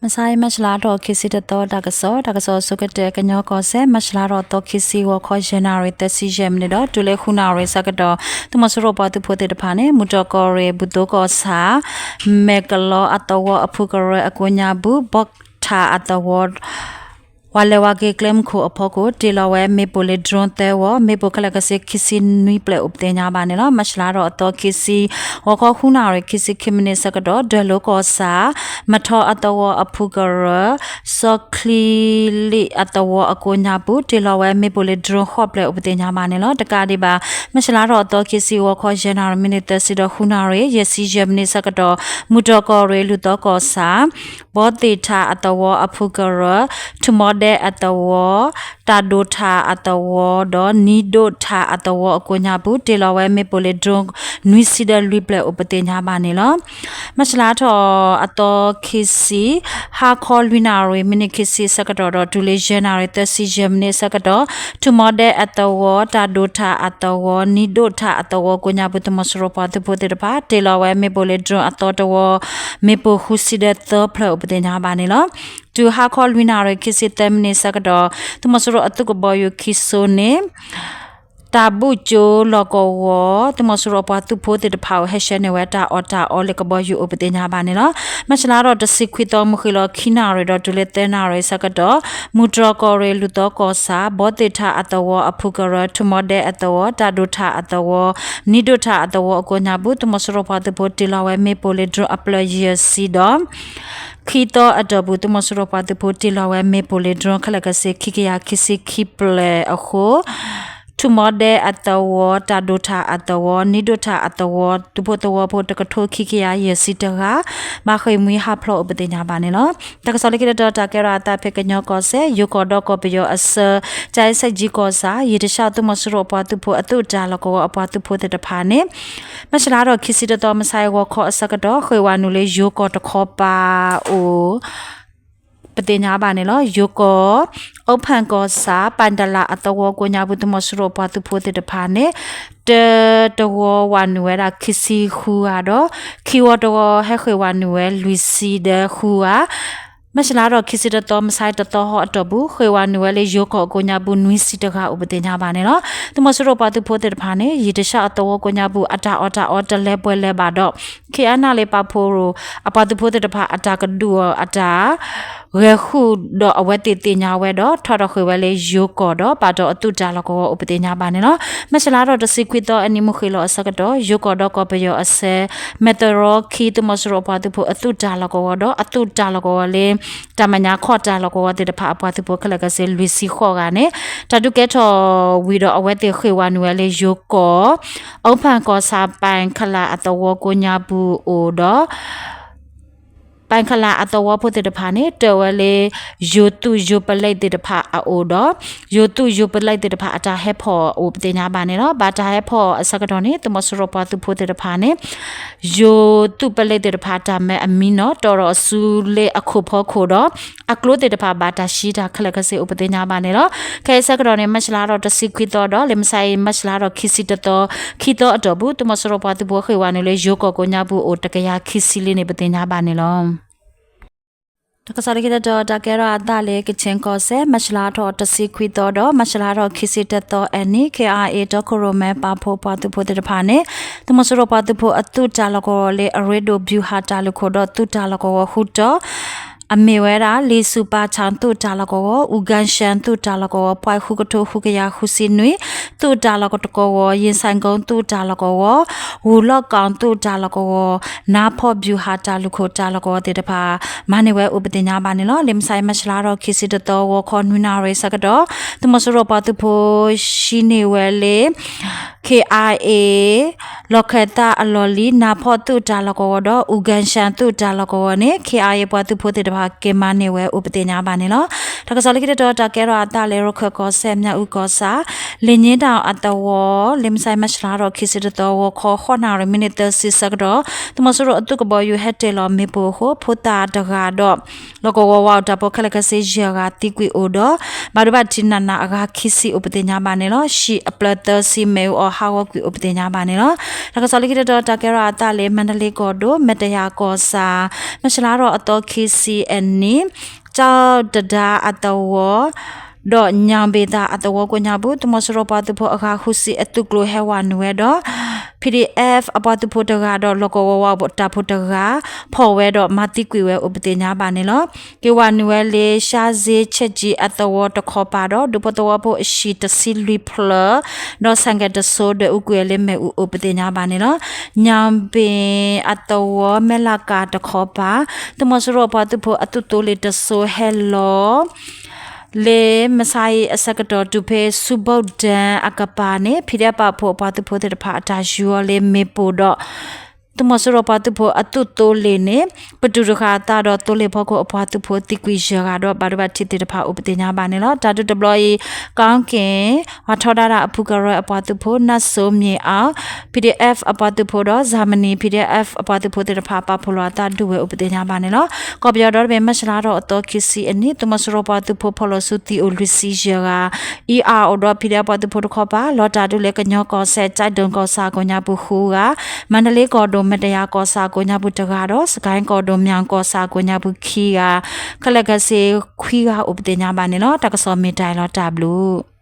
မဆါအံၤ မၢ်ၡလါထီၣ်ခံဆံတသီ တၢ်ကစီၣ်, တၢ်ကစီၣ်အဆိကတၢၢ် ကညီကီၢ်စဲၣ်, မၢ်ၡလါထီၣ်အသီခံဆံ ဂီၤခီယဲၢ်နၣ်ရံၣ်သၢဆံယဲၢ်မံးနံးဒီး တုၤလၢဃုနၣ်ရံၣ်ဆၢကတီၢ် သုးမီၤစိရိၤပှၤသုးဖိသ့ၣ်တဖၣ်န့ၣ် မုၢ်တြီၢ်ကီၢ်ရ့ၣ် ဘူၣ်သိကီၢ်ဆၣ် မဲၢ်ကလီအသဝီအဖုကရၢအကိးညါပူၤ ဘီထၣ်အသဝီ ပှၤလဲၤဝဲက့ၤကျဲမုၢ်ခိၣ်အဖီခိၣ် တ့ၢ်လီၤဝဲမ့ၣ်ပိၢ်လၢ drone သၢဝီ, မ့ၣ်ပိၢ်ခဲလၢာ်ခဲဆ့ခံဆံနွံဖျၢၣ်အိၣ်ပသ့ၣ်ညါဘၣ်န့ၣ်လီၤ. မၢ်ၡလါထီၣ်အသီခံဆံ ဂီၤခီဃုနၣ်ရံၣ်ခံဆံခံမံးနံးဆၢကတီၢ် ဒၢၣ်လိၤကီၢ်ဆၣ် မထီအသဝီအဖုကရၢ စီၤချံလံၣ်အသဝီအကိးညါပူၤ တ့ၢ်လီၤဝဲမ့ၣ်ပိၢ်လၢ drone ဃိးဖျၢၣ်အိၣ်ပသ့ၣ်ညါဘၣ်န့ၣ်လီၤ. တကးဒံးဘၣ် မၢ်ၡလါထီၣ်အသီခံဆံ ဂီၤခီယဲၢ်နၣ်ရံၣ်မံးနံးသၢဆံဒီးဃုနၣ်ရံၣ် ယဲၢ်ဆံယဲၢ်မံးနံးဆၢကတီၢ် မုၢ်တြီၢ်ကီၢ်ရ့ၣ် လူၢ်သီကီၢ်ဆၣ် ဘီသ့ၣ်ထၣ်အသဝီအဖုကရၢ ထူၣ်မီဒဲအသဝီ တၢ်ဒိၣ်ထၣ်အသဝီဒီး နံၤဒိၣ်ထၣ်အသဝီအကိးညါပူၤ တ့ၢ်လီၤဝဲမ့ၣ်ပိၢ်လၢ drone နွံဆံဒီးလွံၢ်ဖျၢၣ်အိၣ်ပသ့ၣ်ညါဘၣ်န့ၣ်လီၤ. မၢ်ၡလါထီၣ်အသီခံဆံ ဟါခီလွံၢ်နၣ်ရံၣ်မံးနံးခံဆံဆၢကတီၢ်ဒီး တုၤလၢယဲၢ်နၣ်ရံၣ်သၢဆံယဲၢ်မံးနံးဆၢကတီၢ် ထူၣ်မီဒဲအသဝီ တၢ်ဒိၣ်ထၣ်အသဝီ နံၤဒိၣ်ထၣ်အသဝီကိးညါပူၤ သုးမီၤစိရိၤပှၤသုးဖိသ့ၣ်တဖၣ် တ့ၢ်လီၤဝဲမ့ၣ်ပိၢ်လၢ drone အသီတဝီ မ့ၣ်ပိၢ်ဃုဆံဒီးသၢဖျၢၣ်အိၣ်ပသ့ၣ်ညါဘၣ်န့ၣ်လီၤ. တုၤဟါခီလွံၢ်နၣ်ရံၣ်ခံဆံသၢမံးနံးဆၢကတီၢ် သုးမီၤစိရိၤအသုးကဘီယူၤခံစိၤန့ၣ် တၢ်ဘူၣ်ကၠိလီၢ်ကဝီၤ သုးမီၤစိရိၤအပှၤသုးဖိသ့ၣ်တဖၣ်အိၣ် ဟဲဆှၢန့ၢ်ဝဲတၢ်အီၣ်တၢ်အီလၢကဘီယူၤအိၣ်ပသ့ၣ်ညါဘၣ်န့ၣ်လီၤ. မၢ်ၡလါထီၣ်တဆံခွံသီ မုၢ်ဃ့ၢ်လီၤခံနၣ်ရံၣ်ဒီးတုၤလၢသၢနၣ်ရံၣ်ဆၢကတီၢ် မုၢ်တြီၢ်ကီၢ်ရ့ၣ် လူၢ်သီကီၢ်ဆၣ် ဘီသ့ၣ်ထၣ်အသဝီအဖုကရၢ ထူၣ်မီဒဲအသဝီ တၢ်ဒိၣ်ထၣ်အသဝီ နံၤဒိၣ်ထၣ်အသဝီအကိးညါပူၤ သုးမီၤစိရိၤပှၤသုးဖိတ့ၢ်လီၤဝဲမ့ၣ်ပိၢ်လၢ drone အဖျၢၣ်ယဲၢ်ဆံဒီး ခံသီအတီၢ်ပူၤ သုးမီၤစိရိၤပှၤသုးဖိတ့ၢ်လီၤဝဲမ့ၣ်ပိၢ်လၢ drone ခဲလၢာ်ခဲဆ့ခံကယၤခံဆံခံဖျၢၣ်အဃိ ထူၣ်မီဒဲအသဝီ တၢ်ဒိၣ်ထၣ်အသဝီ နံၤဒိၣ်ထၣ်အသဝီ သုးဖိသဝီဖိတကထိခံကယၤယဲၢ်ဆံတဂၤ ဘၣ်ဃ့ၢ်မှံဟးဖျိးအိၣ်ပသ့ၣ်ညါဘၣ်န့ၣ်လီၤ. တၢ်ကစီၣ်လၢခံတတီၤ တၢ်ကဲထီၣ်အသးဖဲကညီကီၢ်စဲၣ် ယိၤကီၢ်ဒီးကီၢ်ပယီၤအဆၢ ကၠဲးစဲးကၠံကီၢ်ဆၣ် ယံာ်တၡါသုးမီၤစိရိၤအပှၤသုးဖိအသုးတၢ်လီၢ်ကဝီၤအပှၤသုးဖိသ့ၣ်တဖၣ်န့ၣ် မၢ်ၡလါထီၣ်ခံဆံတသီ မုၢ်ဆါအံၤ ဂီၤခီအဆၢကတီၢ် ဃ့ၢ်ဝၤနုာ်လၢယိၤကီၢ်တခီပၤအိၣ် ပသ့ၣ်ညါဘၣ်န့ၣ်လီၤ. ယိၤကီၢ် အိၣ်ဖၣ်ကီၢ်ဆၣ် ပၣ်တလးအသဝီကိးညါပူၤ သုးမီၤစိရိၤပှၤသုးဖိသ့ၣ်တဖၣ်န့ၣ် တၢတဝီဝၤနုာ်ဝဲဒၣ်ခံဆံဃုဂၤဒီး ခံဝီတဝီဟဲဃ့ၢ်ဝၤနုာ်ဝဲလွံၢ်ဆံဒီးဃုဂၤ မၢ်ၡလါထီၣ်ခံဆံတသီ မုၢ်ဆါအံၤ တသီဟီအတီၢ်ပူၤ ဃ့ၢ်ဝၤနုာ်ဝဲလၢယိၤကီၢ်အကိးညါပူၤ နွံဆံတဂၤအိၣ်ပသ့ၣ်ညါဘၣ်န့ၣ်လီၤ. သုးမီၤစိရိၤပှၤသုးဖိသ့ၣ်တဖၣ်န့ၣ် ယံာ်တၡါအသဝီကိးညါပူၤ အတၢ်အီၣ်တၢ်အီတလဲၤပှဲၤလဲၤဘၣ်ဒီး ခ့ၣ်အဲၣ်နၣ်လ့ၣ် ပာ်ဖှိၣ်ရိၣ် အပှၤသုးဖိသ့ၣ်တဖၣ် အတၢ်ကဒုးအီၤအတၢ် ဂဲၤဃုာ်ဒီးအဝဲသ့ၣ်သ့ၣ်ညါဝဲဒီး ထီၣ်ထီၣ်ဃ့ၢ်ဝဲလၢယိၤကီၢ်ဒီး ဘၣ်ဒီးအသုးတၢ်လီၢ်ကဝီၤအိၣ်ပသ့ၣ်ညါဘၣ်န့ၣ်လီၤ. မၢ်ၡလါထီၣ်တဆံခွံသီအနံၤ မုၢ်ဃ့ၢ်လီၤအဆၢကတီၢ် ယိၤကီၢ်ဒီးကီၢ်ပယီၤအဆၢ မဲၢ်သရီခံ သုးမီၤစိရိၤအပှၤသုးဖိအသုးတၢ်လီၢ်ကဝီၤဒီး အသုးတၢ်လီၢ်ကဝီၤလၢ တၢ်မဲာ်ညါခီၣ်တၢ်လီၢ်ကဝီၤသ့ၣ်တဖၣ်အပှၤသုးဖိခဲလၢာ်ခဲဆ့ လွံၢ်ဆံဃိးဂၤန့ၣ် တၢ်ဒုးကဲထီၣ်ဝံၤဒီး အဝဲသ့ၣ်ဃ့ၢ်ဝၤနုာ်ဝဲလၢယိၤကီၢ် အိၣ်ဖၣ်ကီၢ်ဆၣ် ပၣ်ခလးအသဝီကိးညါပူၤအိၣ်ဒီး ပၣ်ခလးအသဝီဖိသ့ၣ်တဖၣ်န့ၣ် တၢၢ်ဝဲလၢ ယိၤသုးယိၤပလံးသ့ၣ်တဖၣ်အအိၣ်ဒီး ယိၤသုးယိၤပလံးသ့ၣ်တဖၣ်အတၢ်ဟဲဖီၣ်အိၣ်ပသ့ၣ်ညါဘၣ်န့ၣ်လီၤ. ဘၣ်တၢ်ဟဲဖီၣ်အဆၢကတီၢ်န့ၣ် သုးမီၤစိရိၤပှၤသုးဖိသ့ၣ်တဖၣ်န့ၣ် ယိၤသုးပလံးသ့ၣ်တဖၣ်တၢ်မဲအမံနီၤ တီၢ်ဒီးအစုလၢအခိၣ်ဖီခိၣ်ဒီး အကျိသ့ၣ်တဖၣ်ဘၣ်တၢ်ရှံတၢ်ခဲလၢာ်ခဲဆ့အိၣ်ပသ့ၣ်ညါဘၣ်န့ၣ်လီၤ. ခဲအံၤဆၢကတီၢ်န့ၣ် မၢ်ၡလါထီၣ်တဆံခွံသီဒီး လၢမုၢ်ဆါအံၤ မၢ်ၡလါထီၣ်ခံဆံတသီ ခံသီအတီၢ်ပူၤ သုးမီၤစိရိၤပှၤသုးဖိဃ့ၢ်ဝၤနုာ်လၢယိၤကီၢ်ကိးညါပူၤအိၣ်တကယၤခံဆံလံန့ၣ် ပသ့ၣ်ညါဘၣ်န့ၣ်လီၤ. တၢ်ကစီၣ်လၢခံတတီၤ တၢ်ကဲထီၣ်အသးလၢ ကခ့ၣ်ကီၢ်စဲၣ် မၢ်ၡလါထီၣ်တဆံခွံသီဒီး မၢ်ၡလါထီၣ်ခံဆံတသီအနံၤ ခ့ၣ်အဲၣ်အဲၣ် တီခိၣ်ရိၣ်မဲပာ်ဖှိၣ်ပှၤသုးဖိသ့ၣ်တဖၣ်န့ၣ် သုးမီၤစိရိၤပှၤသုးဖိအသုးတၢ်လီၢ်ကဝီၤလၢ အရ့ဒိၣ် ဗျူဟာ တၢ်လုၢ်ခိၣ်ဒီးသုးတၢ်လီၢ်ကဝီၤဃုတီၤ အမ့ၢ်ဝဲဒၣ် လံာ်စူၣ်ပာ်ဆၣ်သုးတၢ်လီၢ်ကဝီၤ, အူကၣ်ရှၣ်သုးတၢ်လီၢ်ကဝီၤ, ပှဲၤဃုကထိဃုကယၤဃုဆံနွံ သုးတၢ်လီၢ်ကဝီၤ, ယ့ၣ်စၣ်ကိသုးတၢ်လီၢ်ကဝီၤ, ဝူၤလီၢ်ကီၢ်သုးတၢ်လီၢ်ကဝီၤ, နါဖီၣ် ဗျူဟာ တၢ်လုၢ်ခိၣ်တၢ်လီၢ်ကဝီၤသ့ၣ်တဖၣ် မၤန့ၢ်ဝဲအိၣ်ပသ့ၣ်ညါဘၣ်န့ၣ်လီၤ. လၢမုၢ်ဆါအံၤ မၢ်ၡလါထီၣ်ခံဆံတသီ ဂီၤခီနွံနၣ်ရံၣ်ဆၢကတီၢ် သုးမီၤစိရိၤပှၤသုးဖိ ဟံးန့ၢ်ဝဲလၢ ခ့ၣ်အဲၣ်အဲၣ် လီၢ်ခၢၣ်သးအလီၢ်လံၤ နါဖီၣ်သုးတၢ်လီၢ်ကဝီၤဒီး အူကၣ်ရှၣ်သုးတၢ်လီၢ်ကဝီၤန့ၣ် ခ့ၣ်အဲၣ်အဲၣ် ပှၤသုးဖိသ့ၣ်တဖၣ် က့ၤမၤန့ၢ်ဝဲအိၣ်ပသ့ၣ်ညါဘၣ်န့ၣ်လီၤ. တၢ်ကစီၣ်လၢခံတတီၤ တၢ်ကဲထီၣ်အသးလၢ ရခၢၣ်ကီၢ်စဲၣ် မၠၣ်အူကီၢ်ဆၣ် လ့ၣ်ည့တၢ်အသဝီ လၢမုၢ်ဆါအံၤ မၢ်ၡလါထီၣ်ခံဆံတသီ ဂီၤခီ ဃိးနၣ်ရံၣ်မံးနံးသၢဆံဆၢကတီၢ် သုးမီၤစိရိၤအသုးကဘီယူၤဟဲတ့ၢ်လီၤမ့ၣ်ပိၢ်အဃိ ဖိသၣ်တဂၤဒီး လီၢ်ကဝီၤဝးအိၣ်တၢ်ဖိခဲလၢာ်ခဲဆ့ယဲၢ်ဂၤသံကွံာ်အိၣ်ဒီး ဘၣ်ဒိဘၣ်ထံးနးနးအဂၤခံဆံအိၣ်ပသ့ၣ်ညါဘၣ်န့ၣ်လီၤ. ဟံၣ်အပျၢၤသၢဆံမ့ၣ်အူအီၣ်ဟးဂီၤကွံာ်အိၣ်ပသ့ၣ်ညါဘၣ်န့ၣ်လီၤ. တၢ်ကစီၣ်လၢခံတတီၤ တၢ်ကဲထီၣ်အသးလၢ မါဒလ့ကီၢ်ဒိၣ် မဲာ်တယၤကီၢ်ဆၣ် မၢ်ၡလါထီၣ်အသီခံဆံအနံၤ ကၠီတဒါအသဝီ ဒီးညၣ်ဘ့ၣ်သၣ်အသဝီကိးညါပူၤ သုးမီၤစိရိၤပှၤသုးဖိအဂၤဃုဆံအသုးကျိၤဟဲဝဲနုာ်ဝဲဒီး ပီၣ်ဒံဢၣ် အပှၤသုးဖိတဂၤဒီး လီၢ်ကဝီၤဝါတၢ်ဖိတဂၤ ဖီၣ်ဝဲဒီးမၤသံကွံာ်ဝဲအိၣ်ပသ့ၣ်ညါဘၣ်န့ၣ်လီၤ. က့ၤဝဲနုာ်ဝဲလၢ ရှါစ့ဆဲးကၠံအသဝီတခီပၤဒီး ဒူဖိသဝီဖိအဟံၣ်တဆံလွံၢ်ဖျၢၣ် ဒီးဆၣ်ကဲၣ်တစိၤ ဒွဲၣ်အူကွံာ်ဝဲလၢမ့ၣ်အူအိၣ်ပသ့ၣ်ညါဘၣ်န့ၣ်လီၤ. ညၣ်ဘ့ၣ်အသဝီ မဲၢ်လးကၤတခီပၤ သုးမီၤစိရိၤအပှၤသုးဖိအသုးသိလ့ၣ်တစိၤဟဲလီၤ လၢမဆါအံၤအဆၢကတီၢ် တုၤဖဲဆူဘီၣ်ဒဲအကပၤန့ၣ် ဖံဒဲးပာ်ဖှိၣ်အပှၤသုးဖိသ့ၣ်တဖၣ်အတၢ်ယူၤအီၤလၢမ့ၣ်ပိၢ်ဒီး သုးမီၤစိရိၤပှၤသုးဖိအသုးသိလ့ၣ်န့ၣ် ပတုာ်တဃာ်အသးဒီးသိလ့ၣ်ဖီခိၣ်အပှၤသုးဖိသံကွံာ်ယဲၢ်ဂၤဒီး ဘၣ်ဒိဘၣ်ထံးသ့ၣ်တဖၣ်အိၣ်ပသ့ၣ်ညါဘၣ်န့ၣ်လီၤ. တၢ်ဒုးတဘျီအံၤ ကီၢ်က့ၣ် ပှၤထီဒါတၢ်အဖုကရၢအပှၤသုးဖိ နၢ်စိၤမံၤအါ ပီၣ်ဒံၣ်အၣ် အပှၤသုးဖိဒီး Germany P D F အပှၤသုးဖိသ့ၣ်တဖၣ် ပာ်ဖှိၣ်လိာ်အသးဒုးဝဲအိၣ်ပသ့ၣ်ညါဘၣ်န့ၣ်လီၤ. ကီၢ်ပယီၤဒီတဘ့ၣ် မၢ်ၡလါထီၣ်အသီခံဆံအနံၤ သုးမီၤစိရိၤပှၤသုးဖိဖီၣ်လိာ်ဆူသံအိၣ်လွံၢ်ဆံယဲၢ်ဂၤ, အံၤအါအိၣ်ဒီး ဖံဒဲးပှၤသုးဖိတခီပၤ လီၤတၢ်ဒုးလၢကညီကီၢ်စဲၣ် ကၠဲးဒုၣ်ကီၢ်ဆၣ်ကိးညါပူၤဃုဂၤ, မါဒလ့ကီၢ်ဒိၣ် မဲာ်တယၤကီၢ်ဆၣ်ကိးညါပူၤတဂၤဒီး စကဲၣ်ကီၢ်ဒိၣ်မၠၣ်ကီၢ်ဆၣ်ကိးညါပူၤခံဂၤ, ခဲလၢာ်ခဲဆ့ခွံဂၤအိၣ်ပသ့ၣ်ညါဘၣ်န့ၣ်လီၤ. တၢ်ကစီၣ်မ့ၢ်တၢ်အံၤလီၤ တၢ်ဘျုး